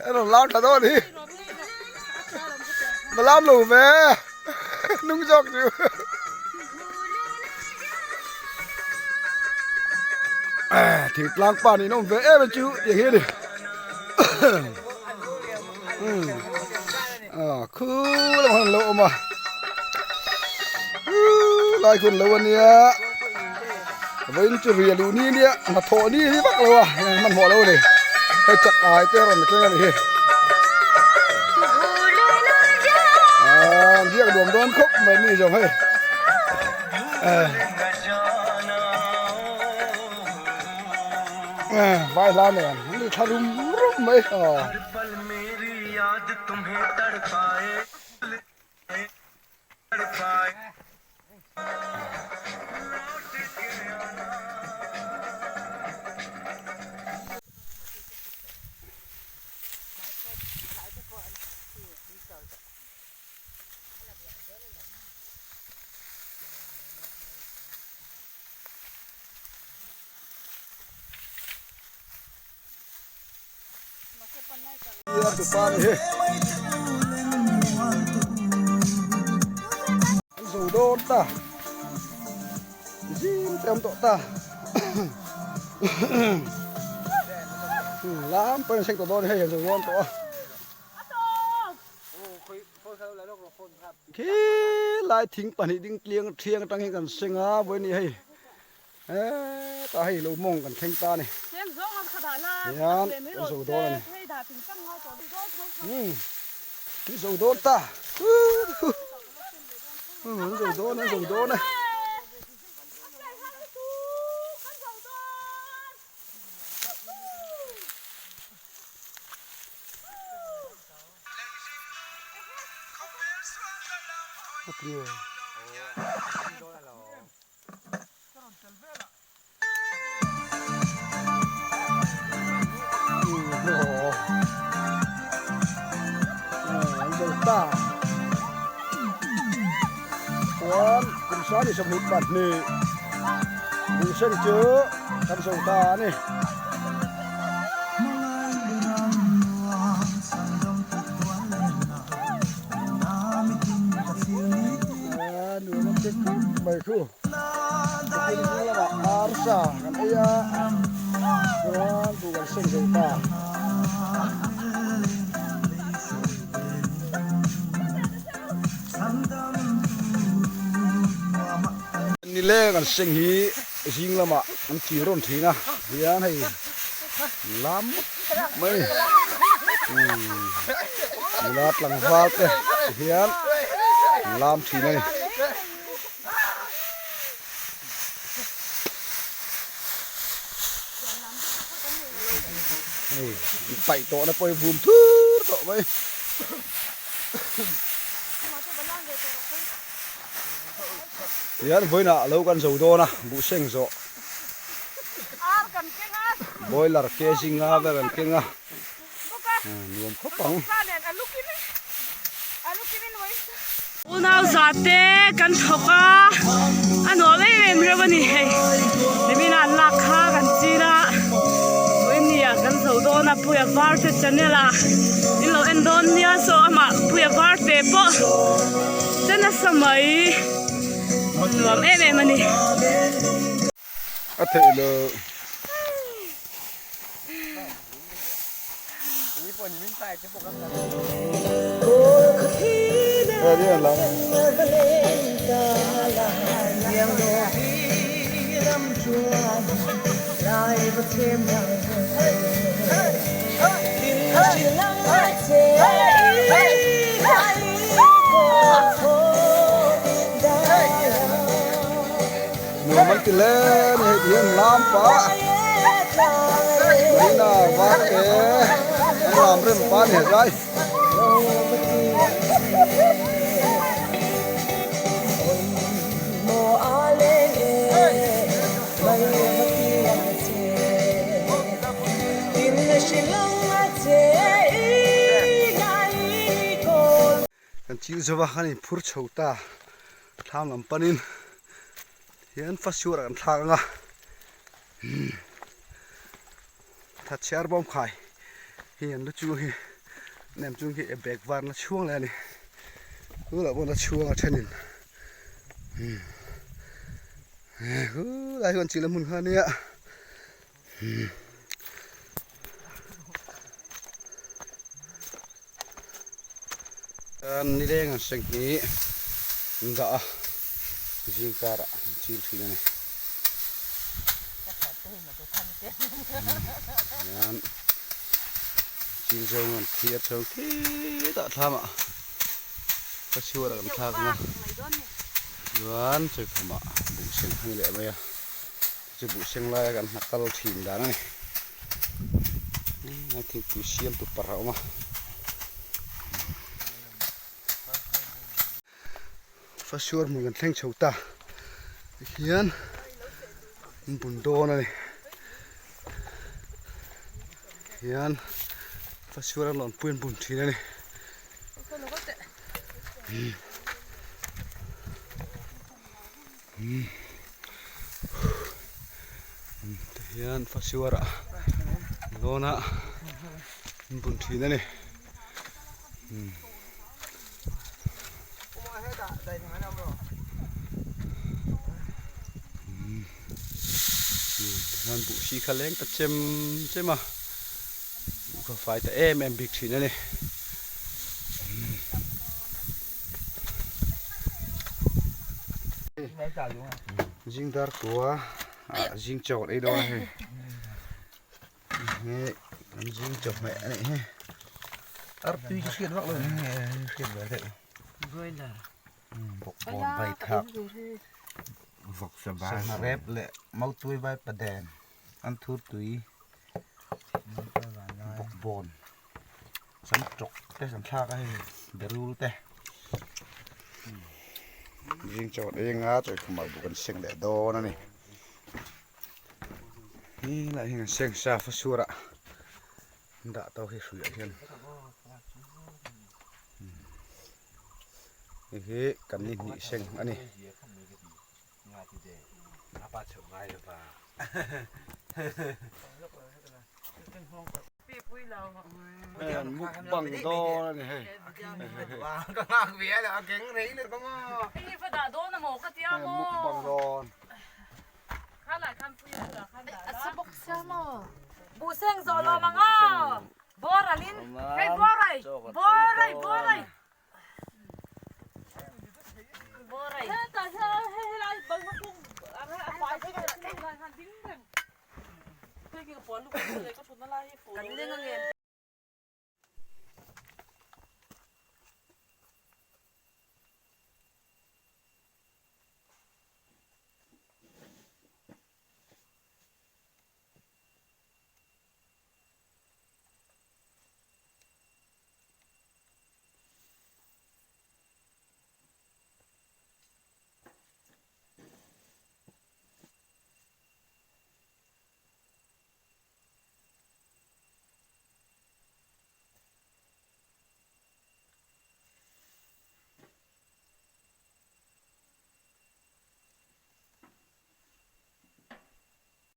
An rawn lam tha dawn hi. Ma lam lo ve. Nung zawk chu. Thingtlang pa nih nawm ve em a chu tiang hi a ni. Khu lamah khan an lo awm a. Lai khu an lo a nia. Vawiin chu ri a luh ni nia hnathawh ni hi vak lo a hmanhmawh lo a ni. Hei chak ai te a rawn thleng a ni hi. Aaa biak nuam dawn khawp mai ni zawng hei. Vai hla nen an ni thla rum rum mai. An zo dawn ta zim te awm tawh ta lam pawhin an seng tawh dawn hei an zo dawn tawh a. Khi lai thing pahnih ding tliang thiang atang hian kan seng a vawiin ni hei. Hetah hei lo mawng kan thleng ta a ni. Hian kan zo dawn a ni. Kan zo dawn ta. Kan zo dawn an zo dawn e. Chuan kum sani 22 buhseng chu kan zo ta a ni. Nuam a ti khawp mai khu. Tukin hnung lamah arsa kan ei a, chuan buh kan seng zo ta. Nileng an seng hi zing lamah an thir rawn thin a, hian hei lam mai nula tlangval te hian lam thin a ni. Hei an paih tawh na pawh hi vum thur tawh mai. Tihian vawiinah lo kan zo dawn a buhseng zawh boiler kg nga vel an keng a nuam khawp ang. Unau zate kan thawk a, a nuam em em reuh a ni hei. Nimin ah lak kha kan chin a, vawiin ah kan zo dawn a Puia Varte channel ah in lo en dawn nia saw amah Puia Varte pawh che nasa mai nuam em em a ni. A theih loh. Nuam an ti hle a ni hei ti hian lam pah Marina var te an ram rem pa a ni helai. Kan chil zova khan in phur chho ta thlam lam panin hian fasuar ah kan thlak ang a thatchhiar bawm khai. Hei an lu chung hi nem chung hi bag var la chhuang leh a ni tunah pawh la chhuang a thenin umm helai hi an chilh na hmun kha ania umm. Nileng an seng hi an dah a zing karah an chil thin a ni. Hian chil zawng an thli a chho khitah thlamah ka chhuat a kan thlak na chuan chawikhamah buh seng a ni leh mai a chu buh seng laia kan hna kal thin dan a ni thingpui siam tu par a awm a. Fasuar hmun kan thleng chho ta hian an bun dawn a ni hian fasuar an lawnpui an bun thin a ni tihian fasuar ah lawn a an bun thin a ni. Hian buh hri kha leng ta chem chem a buh kha fai ta em em bik thin a ni. Zing dar kua ah zing chaw kan ei dawn a hei. Hei kan zing chawhmeh a nih hi artui chu hriat vak lo ni nge hriat ve deuh broiler bawkbawn vai thak vawk sangha rep leh mautuai vai paden an thur tui bawkbawn sam tawk te kan thlak a hei berul te zing chaw kan ei anga chaw khumah buh kan seng leh dawn a ni. Hi lah hian seng sa fa sur ah dah tawk hi hruih ah hian hei hi kan ni hnih seng a ni. Hei an mukbang dawn a ni hei. Mukbang dawn. Buh seng zawh lo.